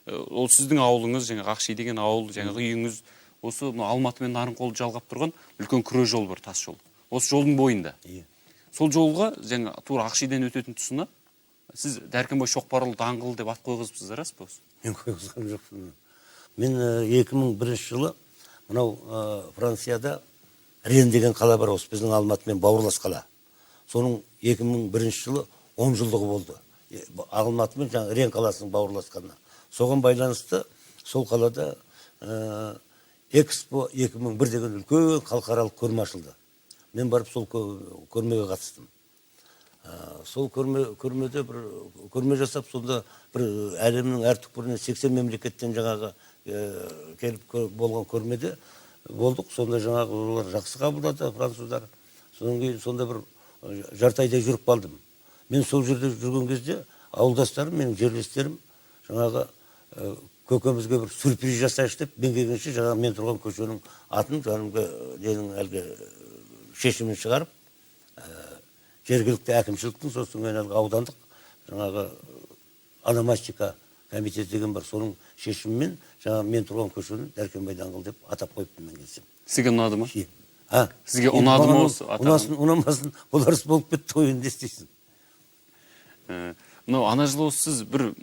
Ол сіздің ауылыңыз, жаңағы Ақши деген ауыл, жаңағы үйіңіз осы мына Алматы мен Нарынқолды жалғап тұрған үлкен күре жол бар, тас жол. Осы жолдың бойында. Иә. Сол жолға, жаңа тура Ақшиден өтетін тұсына сіз Дәркембай Шоқпарұлы даңғылы деп ат қойғызыпсыз, рас па осы? Мен қойғызған жоқпын. Мен 2001 жылы мынау Францияда Рен деген қала бар, осы біздің Алматымен бауырлас қала. Соның 2001 жылы 10 жылдығы болды. Алматы мен жаңағы Рен қаласының бауырласқанына. Соған байланысты сол қалада Экспо 2001 деген үлкен халықаралық көрме ашылды. Мен барып сол көрмеге қатыстым. Сол көрмеде бір көрме жасап, сонда бір әлемнің әр түкпірінен 80 мемлекеттен жаңағы келіп болған көрмеде болдық. Сонда жаңағы олар жақсы қабылдады, француздар. Содан кейін сонда бір жарты айдай жүріп қалдым. Мен сол жерде жүрген кезде ауылдастарым, менің жерлестерім жаңағы көкемізге бір сюрприз жасайыншы деп, мен келгенше жаңағы мен тұрған көшенің атын кәдімгі ненің әлгі шешімін шығарып, жергілікті әкімшіліктің, сосын кейін әлгі аудандық жаңағы ономастика комитеті деген бар, соның шешімімен жаңағы мен тұрған көшені Дәркембай даңғылы деп атап қойыппын мен келсем. Сізге ұнады ма? А? Сізге Енді ұнады ма маған ол осы атаған? Ұнасын, ұнамасын, олар болып кетті ғой, енді не істейсің? Мынау ана жылы осы сіз бір